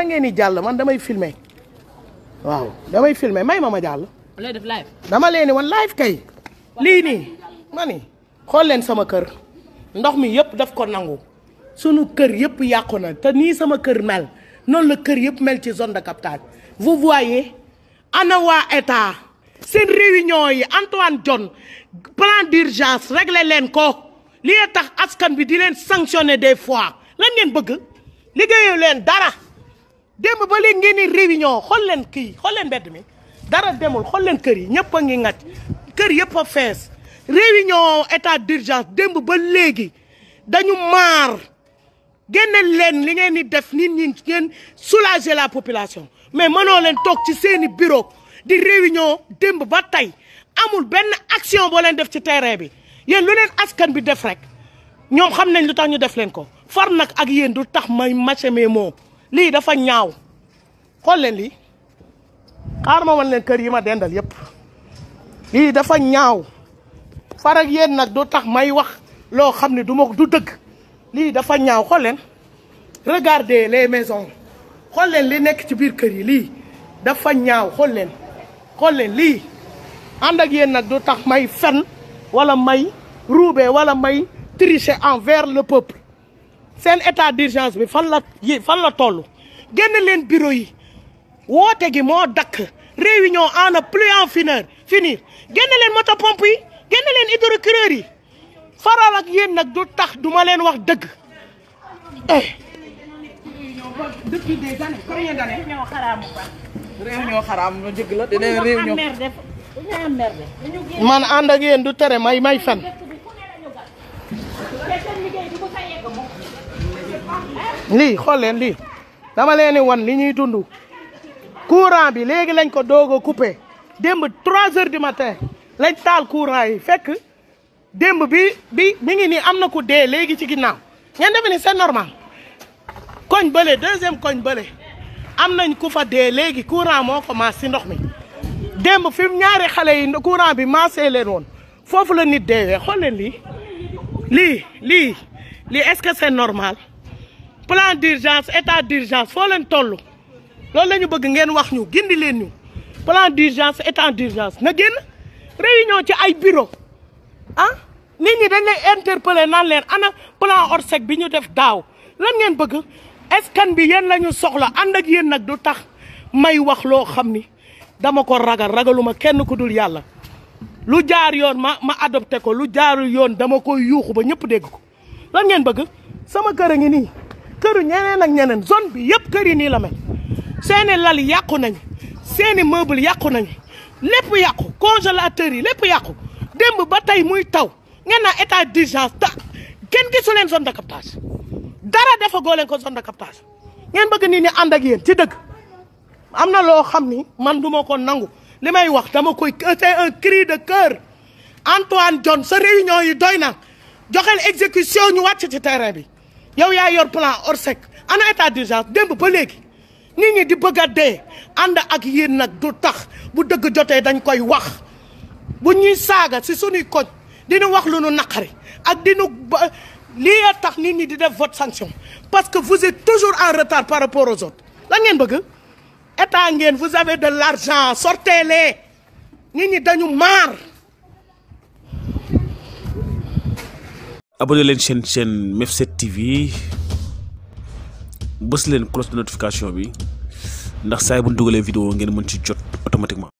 ngeen di jàll man damay filmer waaw damay filmer may ma jàll. lay def live. dama leen wan live kay. lii nii ma ni xool leen sama kër ndox mi yëpp daf ko nangu sunu kër yëpp yàqu na te nii sama kër mel noonu la kër yëpp mel ci zone de captage. vous voyez ana waa état seen réunion yi Antoine Diome plan d'urgence réglé leen ko li tax askan bi di leen sanctionner des fois lan ngeen bëgg liggéeyu leen dara démb ba léegi ngeen ni réunion xool leen kii xool leen mbedd mi dara demul xool leen kër yi ñëpp a ngi ngacc kër yëpp a fees réunion état d'urgence démb ba léegi dañu maar génne leen li ngeen di def nit ñi ngeen soulager la population mais mënoo leen toog ci seeni bureau di réunion démb ba tey amul benn action boo leen def ci terrain bi yéen lu leen askan bi def rek ñoom xam nañ lu tax ñu def leen ko far nag ak yéen du tax may maché mais moo lii dafa ñaaw xool leen lii xaar ma wan leen kër yi ma dendal yépp lii dafa ñaaw far ak yéen nag du tax may wax loo xam ne du ma du dëgg lii dafa ñaaw xool leen regardez les maisons xool leen li nekk ci biir kër yi lii dafa ñaaw xool leen lii ànd ak yéen nag du tax may fen wala may ruube wala may tricher envers le peuple seen état d'urgence bi fan la toll génn leen bureau yi woote gi moo dakk réunion en a plus en finir génn leen moto pompe yi génn leen hydrocureur yi faral ak yéen nag du tax du ma leen wax dëgg depuis des années combien d'années réunion xaraam ñu jëgg la dina réunion man ànd ak yéen du tere may fen lii xool leen lii dama leen di wan li ñuy dund courant bi léegi lañ ko doog a coupé démb 3 heures du matin lañ taal courant yi fekk démb bi mi ngi nii am na ku dee léegi ci ginnaaw ngeen defe ni c'est normal koñ bële deuxième koñ bële am nañ ku fa dee léegi courant moo ko maas si ndox mi démb fi mu ñaari xale yi courant bi maasee leen woon foofu la nit deewee xool leen lii est-ce que c'est normal plan d'urgence état d'urgence foo leen toll loolu la ñu bëgg ngeen wax ñu gindi leen ñu plan d'urgence état d'urgence na génn réunion ci ay bureau nit ñi dañ lay interpeller naan leen ana plan Orsec bi ñu def daaw lan ngeen bëgg askan bi yéen la ñu soxla ànd ak yéen nag du tax may wax loo xam ni dama ko ragaluma kenn ku dul yàlla lu jaar yoon ma adopté ko lu jaarul yoon dama koy yuuxu ba ñëpp dégg ko lan ngeen bëgg sama kër a ngi nii këru ñeneen ak ñeneen zone bi yëpp kër yi nii la mel seeni lal yàqu nañ seeni meuble yàqu nañ lépp yàqu congélateur yi lépp yàqu démb ba tey muy taw ngeen naa état d'urgence kenn gisu leen zone de captage dara dafa goo leen ko zone de captage ngeen bëgg nit ñi ànd ak yéen ci dëgg am na loo xam ni man duma ko nangu li may wax dama koy c'est un cri de cœur Antoine Diome sa réunion yi doy na joxel exécution ñu wàcc ci terrain bi yow yaa yor plan Orsec ana état d'urgence démb ba léegi nit ñi di bëgg a dee ànd ak yéen nag du tax bu dëgg jotee dañ koy wax bu ñuy saaga si suñuy koñ dinu wax lu nu naqari ak dinu lii tax nit ñi di def vote sanction parce que vous êtes toujours en retard par rapport aux autres lan ngeen bëgg état ngeen vous avez de l'argent sortez-les nit ñi dañu maar. abonné leen chaîne MEF7 TV bës leen cloche de notification bi ndax saa bu ñu dugalee vidéo ngeen mën ci jot automatiquement.